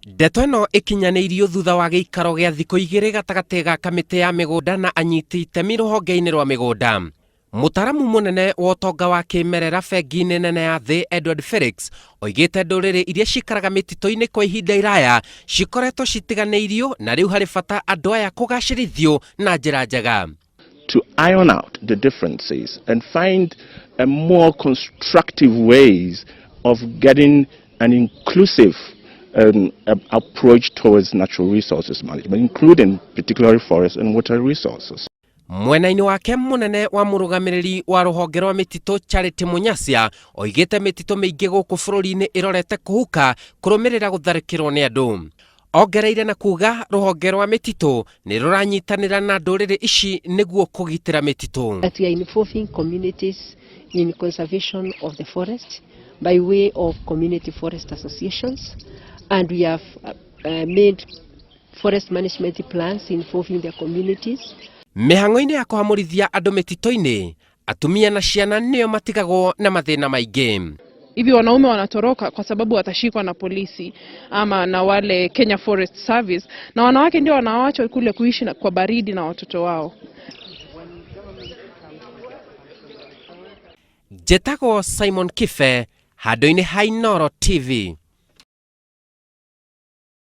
Ndeto ĩno ĩkinyanĩirio thutha wa gĩikaro gĩa thikũ igĩrĩ gatagatĩ ga kamĩtĩ ya mĩgũnda na anyiti itemi rũhonge-inĩ rwa mĩgũnda. Mũtaramu mũnene wa ũtonga wa kĩmerera bengi-inĩ nene ya thĩ Edward Felix oigĩte ndũrĩrĩ iria cikaraga mĩtitũ-inĩ kwa ihinda iraya cikoretwo citiganĩirio na rĩu harĩ bata andũ aya kũgacĩrithio na njĩra njega. To iron out the differences and find a more constructive ways of getting an inclusive approach towards natural resources management, including particularly forest and water resources. Mwena-inĩ wake mũnene wa mũrũgamĩrĩri wa rũhonge rwa mĩtitũ Charity Munyasia oigĩte mĩtitũ mĩingĩ gũkũ bũrũri-inĩ ĩrorete kũhuka kũrũmĩrĩra gũtharĩkĩrwo nĩ andũ. Ongereire na kuga rũhonge rwa mĩtitũ nĩ rũranyitanĩra na ndũrĩrĩ ici nĩguo kũgitĩra mĩtitũ. That we are involving communities in conservation of the forest by way of community forest associations, and we have made forest management plans involving the communities. Mĩhang'o-inĩ ya kũhamũrithia andũ mĩtitũ-inĩ, atumia na ciana nĩo matigagwo na mathĩna maingĩ. Hivi wanaume wanatoroka kwa sababu watashikwa na polisi ama na wale Kenya Forest Service, na wanawake ndio wanawachwa kule kuishi kwa baridi na watoto wao. Njĩtagwo Simon Kibe, handũ-inĩ ha Inooro TV.